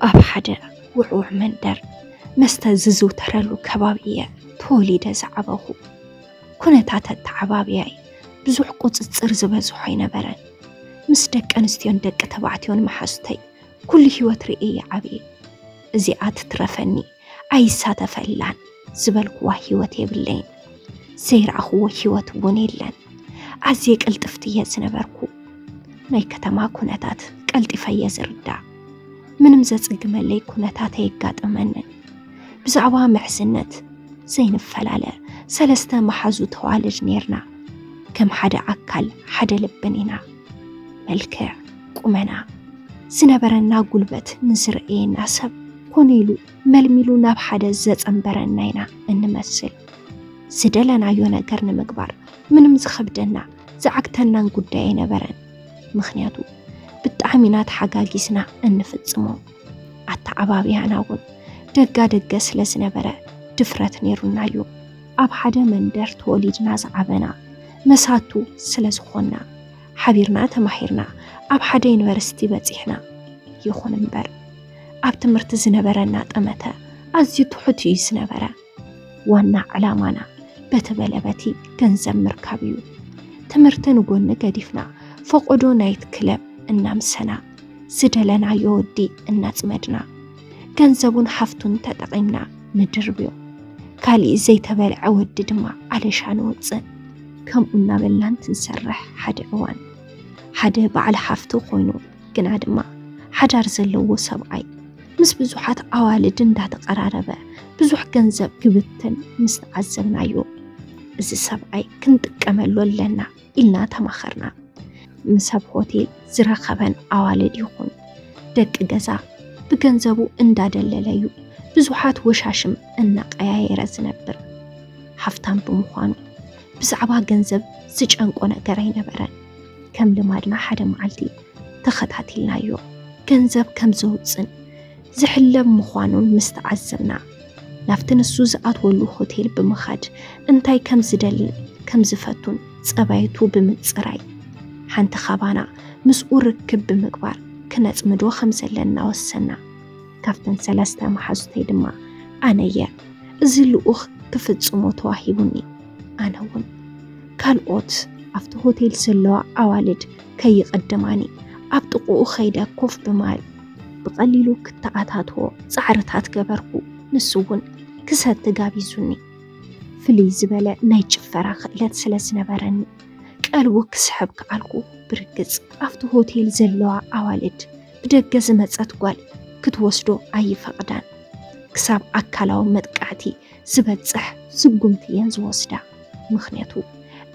ኣብ ሓደ ውዕውዕ መንደር መስተ ዝዝውተረሉ ከባቢ እየ ተወሊደ ዝዓበኹ። ኩነታት ኣተዓባብያይ ብዙሕ ቁፅፅር ዝበዝሖ ኣይነበረን። ምስ ደቂ ኣንስትዮን ደቂ ተባዕትዮን መሓዙተይ ኩሉ ህይወት ርእየ ይዓብየ። እዚኣ ትትረፈኒ ኣይሳተፈላን ዝበልኩዋ ህይወት የብለይን። ዘይረኣኽዎ ህይወት እውን የለን። ኣዝየ ቅልጥፍቲ እየ ዝነበርኩ። ናይ ከተማ ኩነታት ቀልጢፈ እየ ዝርዳእ። ምንም ዘጽግመለይ ኩነታት ኣየጋጥመንን። ብዛዕባ ምሕዝነት ዘይንፈላለ ሰለስተ መሓዙት ኣዋልድ ኔርና። ከም ሓደ ኣካል ሓደ ልብን ኢና። መልክዕ፣ ቁመና፣ ዝነበረና ጉልበት ንዝርእየና ሰብ ኮነ ኢሉ መልሚሉ ናብ ሓደ ዘጸንበረና ኢና እንመስል። ዝደለናዮ ነገር ንምግባር ምንም ዝኸብደና ዝዓግተናን ጉዳይ ኣይነበረን። ምኽንያቱ ብጣዕሚ ኢና ተሓጋጊዝና እንፍጽሞ። ኣተዓባብያና እውን ደጋ ደገ ስለ ዝነበረ ድፍረት ኔሩና እዩ። ኣብ ሓደ መንደር ተወሊድና ዝዓበና መሳቱ ስለ ዝኾንና፣ ሓቢርና ተማሂርና ኣብ ሓደ ዩኒቨርሲቲ በጺሕና። ይኹን እምበር ኣብ ትምህርቲ ዝነበረና ጠመተ ኣዝዩ ትሑት እዩ ዝነበረ። ዋና ዕላማና በቲ በለ በቲ ገንዘብ ምርካብ እዩ። ትምህርቲ ንጎኒ ገዲፍና ፈቆዶ ናይት ክለብ እናምሰና ዝደለናዮ ወዲ እናጽመድና ገንዘቡን ሃፍቱን ተጠቒምና ንድርብዮ። ካሊእ ዘይተበልዐ ወዲ ድማ ኣለሻ ንወጽእ። ከምኡ እናበልና እንትንሰርሕ ሓደ እዋን ሓደ በዓል ሃፍቲ ኮይኑ ግና ድማ ሓዳር ዘለዎ ሰብኣይ ምስ ብዙሓት ኣዋልድ እንዳተቐራረበ ብዙሕ ገንዘብ ክብትን ምስ ተዓዘብናዮ፣ እዚ ሰብኣይ ክንጥቀመሉ ኣለና ኢልና ተማኸርና። ምስ ኣብ ሆቴል ዝረኸበን ኣዋልድ ይኹን ደቂ ገዛ ብገንዘቡ እንዳደለለዩ ብዙሓት ወሻሽም እናቀያየረ ዝነብር ሃፍታም ብምዃኑ ብዛዕባ ገንዘብ ዝጨንቆ ነገር ኣይነበረን። ከም ልማድና ሓደ መዓልቲ ተኸታቲልናዮ። ገንዘብ ከም ዘውፅን ዝሕለብ ምዃኑን ምስ ተዓዘብና ናብቲ ንሱ ዝኣትወሉ ሆቴል ብምኻድ እንታይ ከም ዝደልን ከም ዝፈቱን ጸባይቱ ብምጽራይ ሓንቲ ካባና ምስኡ ርክብ ብምግባር ክነጽምዶ ከም ዘለና ወሰና። ካብተን ሰለስተ መሓዙተይ ድማ ኣነየ እዚ ልኡኽ ክፍጽሞ ተዋሂቡኒ። ኣነ እውን ካልኦት ኣብቲ ሆቴል ዘለዋ ኣዋልድ ከይቐድማኒ ኣብ ጥቕኡ ኸይደ ኮፍ ብምባል ብቐሊሉ ክተኣታትዎ ጻዕርታት ገበርኩ። ንሱ እውን ክሰቲ ጋቢዙኒ። ፍልይ ዝበለ ናይ ጭፈራ ክእለት ስለ ዝነበረኒ ቀልቡ ክስሕብ ከኣልኩ። ብርግጽ ኣብቲ ሆቴል ዘለዋ ኣዋልድ ብደገ ዝመጸት ጓል ክትወስዶ ኣይፈቕዳን። ክሳብ ኣካላዊ መጥቃዕቲ ዝበጽሕ ስጉምቲ እየን ዝወስዳ። ምኽንያቱ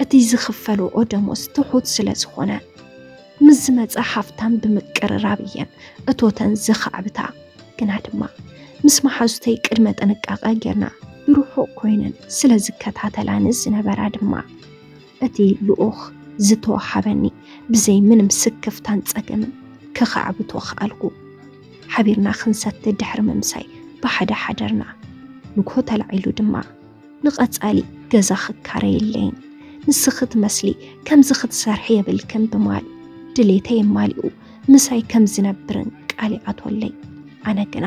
እቲ ዝኽፈልኦ ደሞዝ ትሑት ስለ ዝኾነ። ምስ ዝመጸ ሃፍታም ብምቅርራብ እየን እቶተን ዝኻዕብታ። ግና ድማ ምስ መሓዙተይ ቅድመ ጥንቃቐ ጌርና ብርሑቕ ኮይነን ስለ ዝከታተላኒ ዝነበራ ድማ እቲ ልኡኽ ዝተወሃበኒ ብዘይ ምንም ስክፍታን ጸገምን ክኻዕብቶ ከኣልኩ። ሓቢርና ክንሰቲ ድሕሪ ምምሳይ ብሓደ ሓደርና። ንግሆ ተላዒሉ ድማ ንቐጻሊ ገዛ ክካረ የለይን፣ ንስኺ ትመስሊ ከምዚ ክትሰርሒ የብልክን ብምባል ድሌተይ የማሊኡ ምሳይ ከም ዝነብርን ቃል ይኣትወለይ። ኣነ ግና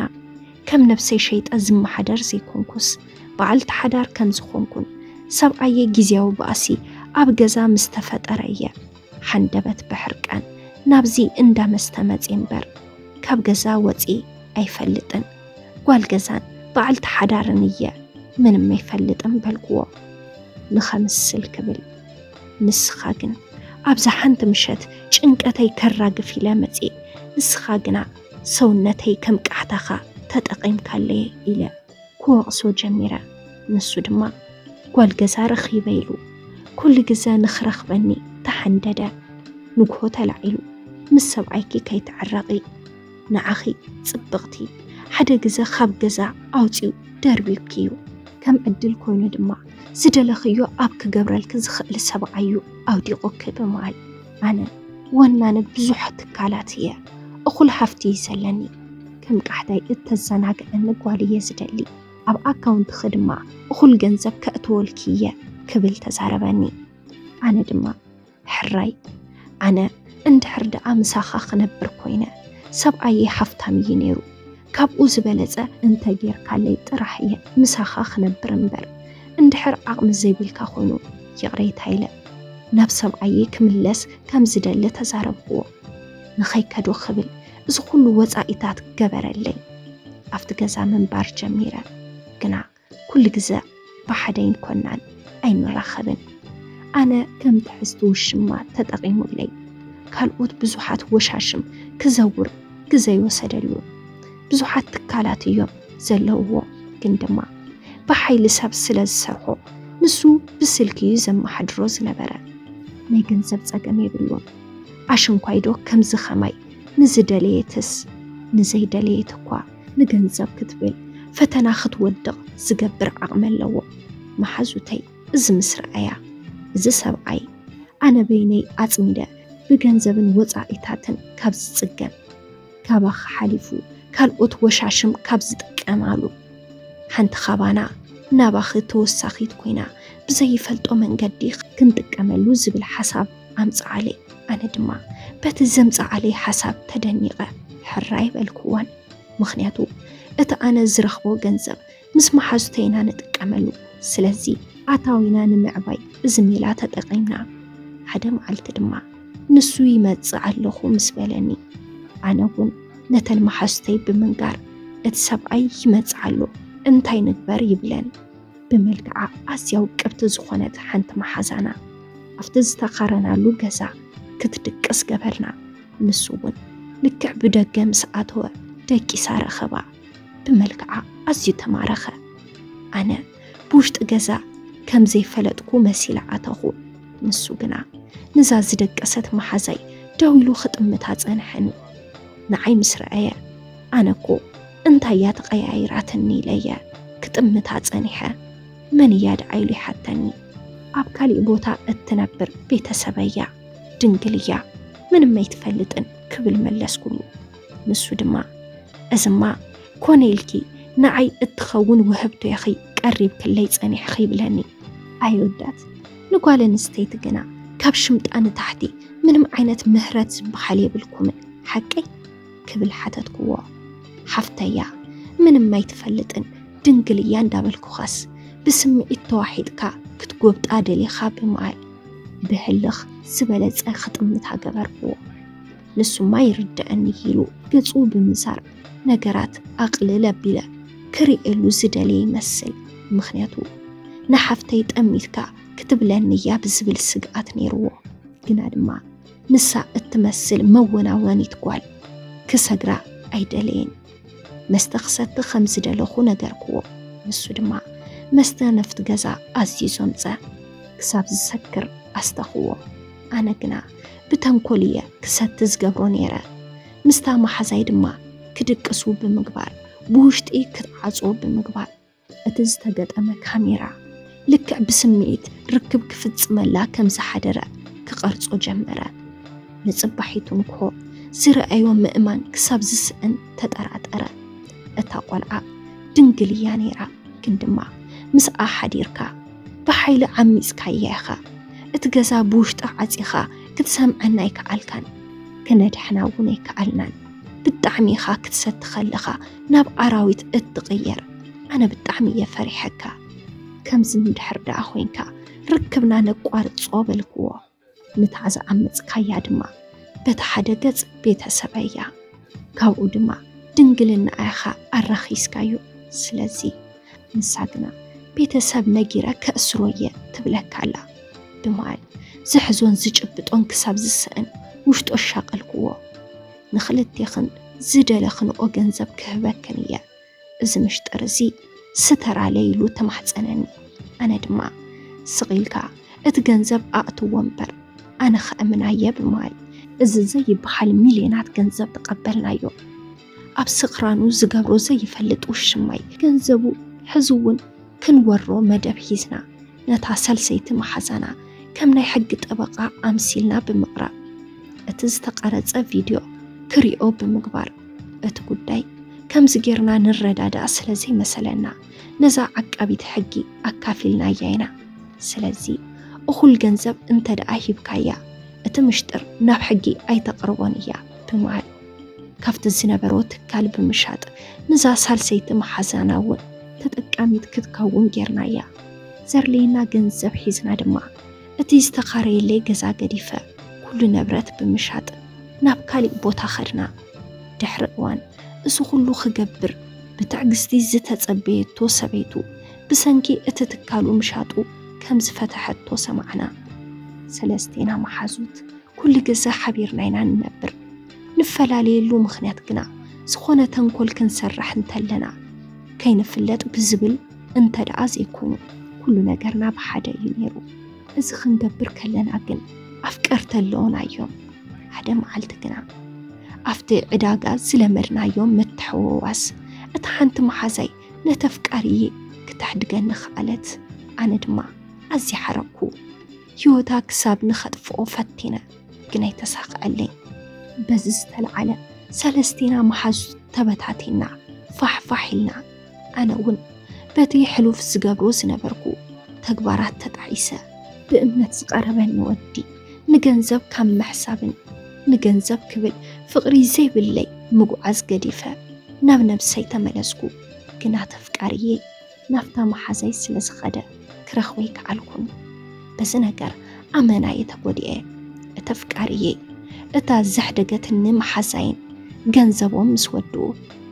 ከም ነብሰይ ሸይጠ ዝመሓደር ዘይኮንኩስ በዓልቲ ሓዳር ከም ዝኾንኩን ሰብኣየ ግዝያዊ ባእሲ ኣብ ገዛ ምስ ተፈጠረ እየ ሓንደበት ብሕርቃን ናብዚ እንዳ መስተ መጽየ እምበር ካብ ገዛ ወጺ ኣይፈልጥን። ጓል ገዛን በዓልቲ ሓዳርን እየ ምንም ኣይፈልጥን በልክዎ ንኸምስል ክብል። ንስኻ ግን ኣብዛ ሓንቲ ምሸት ጭንቀተይ ከራግፍ ኢለ መጽየ። ንስኻ ግና ሰውነተይ ከም ቃሕታኻ ተጠቒምካለየ ኢለ ክወቕሶ ጀሚረ። ንሱ ድማ ጓል ገዛ ረኺበ ኢሉ ኩሉ ግዘ ንኽረኽበኒ ተሓንደደ። ንግሆ ተላዒሉ ምስ ሰብኣይኪ ከይትዕረቒ ንዓኺ ጽብቕቲ ሓደ ግዘ ካብ ገዛ ኣውጺኡ ደርቢዩኪ እዩ። ከም ዕድል ኮይኑ ድማ ዝደለኽዮ ኣብ ክገብረልኪ ዝኽእል ሰብኣይ እዩ ኣውዲቑኪ ብምባል ኣነ ወናኒ ብዙሕ ትካላት እየ። እኹል ሃፍቲ እዩ ዘለኒ። ከም ቃሕታይ እተዘናግዐኒ ጓል እየ ዝደሊ። ኣብ ኣካውንትኺ ድማ እኹል ገንዘብ ከእትወልኪ እየ ክብል ተዛረበኒ። ኣነ ድማ ሕራይ ኣነ እንድሕር ደኣ ምሳኻ ክነብር ኮይነ ሰብኣየይ ሃፍታም እዩ ነይሩ። ካብኡ ዝበለጸ እንተ ጌርካለይ ጥራሕ እየ ምሳኻ ክነብር እምበር፣ እንድሕር ዓቕሚ ዘይብልካ ኮይኑ፣ ይቕሬታ ኢለ ናብ ሰብኣየይ ክምለስ ከም ዝደሊ ተዛረብክዎ። ንኸይከዶ ክብል እዚ ኩሉ ወጻኢታት ገበረለይ። ኣብቲ ገዛ ምንባር ጀሚረ። ግና ኩሉ ግዘ ብሓደ ኣይንኮናን፣ ኣይንራኸብን። ኣነ ከም ትሕዝቲ ውሽማ ተጠቒሙለይ። ካልኦት ብዙሓት ወሻሽም ክዘውር ግዘ ይወሰደሉ። ብዙሓት ትካላት እዮም ዘለውዎ፣ ግን ድማ ብሓይሊ ሰብ ስለ ዝሰርሖ፣ ንሱ ብስልኪ እዩ ዘመሓድሮ ዝነበረ። ናይ ገንዘብ ጸገም የብሉን። ኣሽንኳይዶ ከምዚ ኸማይ ንዝደለየትስ ንዘይደለየት እኳ ንገንዘብ ክትብል ፈተና ክትወድቕ ዝገብር ዓቕሚ ኣለዎ። መሓዙተይ እዚ ምስ ረኣያ፣ እዚ ሰብኣይ ኣነ በይነይ ኣጽሚደ ብገንዘብን ወጻኢታትን ካብ ዝጽገም፣ ካባኺ ሓሊፉ ካልኦት ወሻሽም ካብ ዝጥቀማሉ፣ ሓንቲ ካባና ናባኺ ተወሳኺት ኮይና ብዘይፈልጦ መንገዲ ክንጥቀመሉ ዝብል ሓሳብ ኣምጽኣለይ። ኣነ ድማ በቲ ዘምጽኣለይ ሓሳብ ተደኒቐ ሕራይ በልክወን። ምኽንያቱ እቲ ኣነ ዝረኽቦ ገንዘብ ምስ መሓዙተይ ኢና ንጥቀመሉ። ስለዚ ኣታዊና ንምዕባይ እዚ ሜላ ተጠቒምና። ሓደ መዓልቲ ድማ ንሱ ይመጽእ ኣለኹ ምስ በለኒ፣ ኣነ እውን ነተን መሓዙተይ ብምንጋር፣ እቲ ሰብኣይ ይመጽእ ኣሎ፣ እንታይ ንግበር ይብለን። ብመልክዓ ኣዝያ ውቅብቲ ዝኾነት ሓንቲ መሓዛና ኣብቲ ዝተኻረናሉ ገዛ ክትድቅስ ገበርና። ንሱ እውን ልክዕ ብደገ ምስ ኣተወ ደቂሳ ረኸባ። ብመልክዓ ኣዝዩ ተማረኸ። ኣነ ብውሽጢ ገዛ ከም ዘይፈለጥኩ መሲለ ኣተኹ። ንሱ ግና ነዛ ዝደቀሰት መሓዛይ ደው ኢሉ ክጥምታ ጸንሐኒ። ንዓይ ምስ ረኣየ፣ ኣነ እኮ እንታይ እያ ተቐያይራትኒ ኢለ እየ ክጥምታ ጸኒሐ። መን እያ ደኣ ኢሉ ይሓተኒ። ኣብ ካሊእ ቦታ እትነብር ቤተሰበይ እያ፣ ድንግል እያ፣ ምንም ኣይትፈልጥን ክብል መለስኩሉ። ንሱ ድማ፣ እዝማ ኮነ ኢልኪ ንዓይ እትኸውን ውህብቶ ኢኺ ቀሪብክለይ ጸኒሕኺ ይብለኒ። ኣይወዳት፣ ንጓል ኣንስተይቲ ግና ካብ ሽምጣ ንታሕቲ ምንም ዓይነት ምህረት ዝበሃል የብልኩምን፣ ሓቀይ? ክብል ሓተትክዎ። ሓፍተያ፣ ምንም ኣይትፈልጥን ድንግል እያ እንዳበልኩኻስ ብስምዒት ተዋሒጥካ ክትጎብጣ ደሊኻ ብምባል ብህልኽ ዝበለጸ ክጥምታ ገበርክዎ። ንሱማ ይርድኣኒ ኢሉ ገጹ ብምዛር ነገራት ኣቕልል ኣቢለ ክርእየሉ ዝደለየ ይመስል። ምኽንያቱ ንሓፍተይ ጠሚትካ ክትብለኒ እያ ብዝብል ስግኣት ነይርዎ። ግና ድማ ንሳ እትመስል መወናወኒት ጓል ክሰግራ ኣይደለየን። መስተ ክሰቲ ከም ዝደለኹ ነገርክዎ። ንሱ ድማ መስተ ነፍቲ ገዛ ኣዝዩ ዘምጸ። ክሳብ ዝሰክር ኣስተኽዎ። ኣነ ግና ብተንኮል እየ ክሰቲ ዝገብሮ ነይረ። ምስታ መሓዛይ ድማ ክድቅሱ ብምግባር፣ ብውሽጢ ክትዓጽዎ ብምግባር፣ እቲ ዝተገጠመ ካሜራ ልክዕ ብስምዒት ርክብ ክፍጽመላ ከም ዝሓደረ ክቐርጾ ጀመረ። ንጽባሒቱ ንግሆ ዝረኣዮ ምእማን ክሳብ ዝስእን ተጠራጠረ። እታ ቆልዓ ድንግል እያ ነይራ፣ ግን ድማ ምስኣ ሓዲርካ ብሓይሊ ዓሚጽካያ ኢኻ። እቲ ገዛ ብውሽጢ ዓጺኻ ክትሰምዐና ኣይከኣልካን፣ ክነድሕና እውን ኣይከኣልናን። ብጣዕሚ ኢኻ ክትሰቲ ከለኻ ናብ ኣራዊት እትቕየር። ኣነ ብጣዕሚ እየ ፈሪሐካ። ከምዚ እንድሕር ደኣ ኮይንካ ርክብና ነቋርጾ በልክዎ። ነታ ዝዓመጽካያ ድማ በቲ ሓደ ገጽ ቤተሰበይ እያ። ካብኡ ድማ ድንግልና ኢኻ ኣራኺስካዮ። ስለዚ ንሳ ግና ቤተሰብ ነጊረ ከእስሮ እየ ትብለካ ኣላ ብምባል ዝሕዞን ዝጭብጦን ክሳብ ዝስእን ውሽጡ ኣሻቐልክዎ። ንኽልቴኽን ዝደለኽንኦ ገንዘብ ክህበክን እየ። እዚ ምሽጥር እዚ ስተራለይ ኢሉ ተማሕጸነኒ። ኣነ ድማ ስቕ ኢልካ እቲ ገንዘብ ኣእትዎ እምበር ኣነ ኸእምናየ ብምባል እዚ ዘይበሃል ሚልዮናት ገንዘብ ተቐበልናዮ። ኣብ ስኽራኑ ዝገብሮ ዘይፈልጥ ውሽማይ ገንዘቡ ሕዚ እውን ክንወሮ መደብ ሒዝና ነታ ሰልሰይቲ መሓዛና ከም ናይ ሕጊ ጠበቓ ኣምሲልና ብምቕራብ እቲ ዝተቐረጸ ቪድዮ ክሪኦ ብምግባር እቲ ጉዳይ ከምዚ ጌርና ንረዳዳእ ስለ ዘይመሰለና ነዛ ዓቃቢት ሕጊ ኣካፊልናያ ኢና። ስለዚ እኹል ገንዘብ እንተ ደኣ ሂብካያ እቲ ምሽጥር ናብ ሕጊ ኣይተቕርቦን እያ ብምባል ካብቲ ዝነበሮ ትካል ብምሻጥ፣ ንዛ ሳልሰይቲ መሓዛና እውን ተጠቃሚት ክትከውን ጌርናያ። ዘድልየና ገንዘብ ሒዝና ድማ፣ እቲ ዝተኻረየለይ ገዛ ገዲፈ፣ ኩሉ ንብረት ብምሻጥ ናብ ካሊእ ቦታ ኸድና። ድሕሪ እዋን፣ እዚ ኩሉ ክገብር ብትዕግስቲ ዝተጸበየቶ ሰበይቱ፣ ብሰንኪ እቲ ትካሉ ምሻጡ ከም ዝፈተሐቶ ሰማዕና። ሰለስቴና መሓዙት ኩሉ ግዜ ሓቢርና ኢና ንነብር። ንፈላለየሉ ምኽንያት ግና፣ ዝኾነ ተንኮል ክንሰርሕ እንተለና፣ ከይንፍለጥ ብዝብል እንተ ደኣ ዘይኮይኑ፣ ኩሉ ነገርና ብሓደ እዩ ነይሩ። እዚ ክንገብር ከለና ግን፣ ኣፍቀርቲ ኣለውና እዮም። ሓደ መዓልቲ ግና፣ ኣብቲ ዕዳጋ ዝለመድናዮም ምትሕውዋስ፣ እታ ሓንቲ መሓዛይ ነቲ ኣፍቃሪይ ክትሕድገኒ ከኣለት። ኣነ ድማ ኣዝየ ሓረኩ። ህይወታ ክሳብ ንኸጥፍኦ ፈቲነ፣ ግን ኣይተሳኽዐለይ። በዚ ዝተለዓለ፣ ሰለስቴና መሓዙት ተበታቲና፣ ፋሕ ፋሕ ኢልና። ኣነ እውን በቲ ሕሉፍ ዝገብሮ ዝነበርኩ ተግባራት ተጣዒሰ። ብእምነት ዝቐረበኒ ወዲ፣ ንገንዘብ ካብ ምሕሳብን ንገንዘብ ክብል ፍቕሪ ዘይብለይ ምጉዓዝ ገዲፈ፣ ናብ ነብሰይ ተመለስኩ። ግና ተፍቃርየ ናብታ መሓዛይ ስለ ዝኸደ፣ ክረኽቦ ኣይከኣልኩን። በዚ ነገር ኣመና እየ ተጎዲኤ። እቲ ኣፍቃሪየይ፣ እታ ዘሕደገትኒ መሓዛይን ገንዘቦም ምስ ወድኡ፣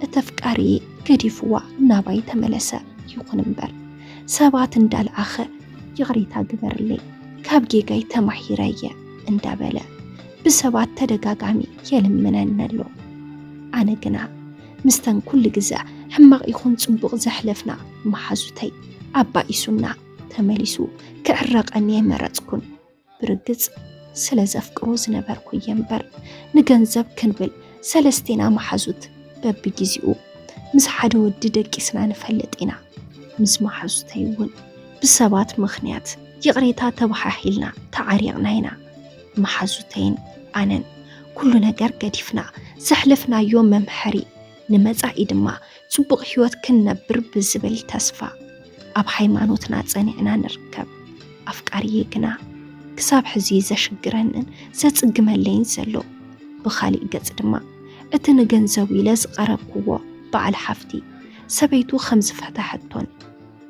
እቲ ኣፍቃሪየይ ገዲፍዋ ናባይ ተመለሰ። ይኹን እምበር፣ ሰባት እንዳልኣኸ፣ "ይቕሬታ ግበርለይ፣ ካብ ጌጋይ ተማሂረ እየ" እንዳበለ ብሰባት ተደጋጋሚ የልምነኒ ኣሎ። ኣነ ግና፣ ምስተን ኩሉ ግዜ ሕማቕ ይኹን ጽቡቕ ዘሕለፍና መሓዙተይ፣ ኣባኢሱና ተመሊሱ ክዕረቐኒ ኣይመረጽኩን። ብርግጽ ስለ ዘፍቅሮ ዝነበርኩ እየ እምበር፣ ንገንዘብ ክንብል ሰለስቴና መሓዙት በብግዜኡ ምስ ሓደ ወዲ ደቂስና ንፈልጥ ኢና። ምስ መሓዙተይ እውን ብሰባት ምኽንያት ይቕሬታ ተበሃሂልና ተዓሪቕና ኢና። መሓዙተይን ኣነን ኩሉ ነገር ገዲፍና፣ ዘሕለፍናዮ መምሐሪ፣ ንመጻኢ ድማ ጽቡቕ ህይወት ክንነብር ብዝብል ተስፋ፣ ኣብ ሃይማኖትና ጸኒዕና ንርከብ። ኣፍቃሪየ ግና ክሳብ ሕዚ ዘሽግረንን ዘጽግመለይን ዘሎ። ብኻሊእ ገጽ ድማ፣ እቲ ንገንዘቡ ኢለ ዝቐረብክዎ በዓል ሓፍቲ፣ ሰበይቱ ከም ዝፈተሐቶን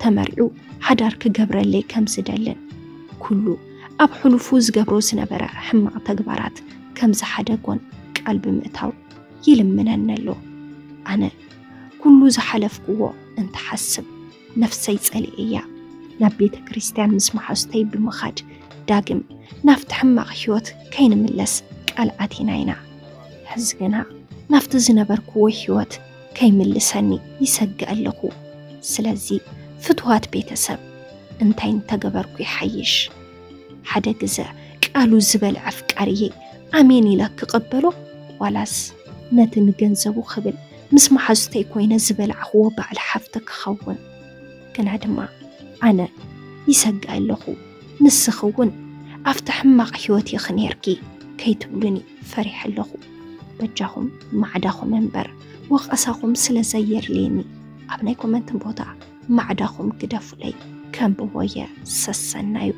ተመሪዑ ሓዳር ክገብረለይ ከም ዝደልን፣ ኩሉ ኣብ ሕሉፉ ዝገብሮ ዝነበረ ሕማቕ ተግባራት ከም ዝሓደጎን ቃል ብምእታው ይልምነኒ ኣሎ። ኣነ ኩሉ ዝሓለፍክዎ እንትሓስብ፣ ነፍሰይ ጸሊኤያ። ናብ ቤተ ክርስቲያን ምስ መሓዙተይ ብምኻድ፣ ዳግም ናብቲ ሕማቕ ህይወት ከይንምለስ ቃል ኣቲና ኢና። ሕዚ ግና ናብቲ ዝነበርክዎ ህይወት ከይምልሰኒ ይሰግእ ኣለኹ። ስለዚ ፍትዋት ቤተሰብ፣ እንታይ እንተገበርኩ ይሓይሽ? ሓደ ግዘ ቃሉ ዝበልዐ ኣፍቃሪየይ ኣሜን ኢለ ክቕበሎ፣ ዋላስ ነቲ ንገንዘቡ ክብል ምስ መሓዙተይ ኮይነ ዝበላዕኽዎ በዓል ሓፍቲ ክኸውን? ግና ድማ ኣነ ይሰግእ ኣለኹ። ንስኺ እውን ኣብቲ ሕማቕ ህይወት ኢኺ ነይርኪ ከይትብሉኒ ፈሪሐ ኣለኹ። በጃኹም ማዕዳኹም እምበር፣ ወቐሳኹም ስለ ዘየድልየኒ፣ ኣብ ናይ ኮመንትን ቦታ ማዕዳኹም ግደፉለይ፣ ከንብቦ እየ። ሰሰናዩ።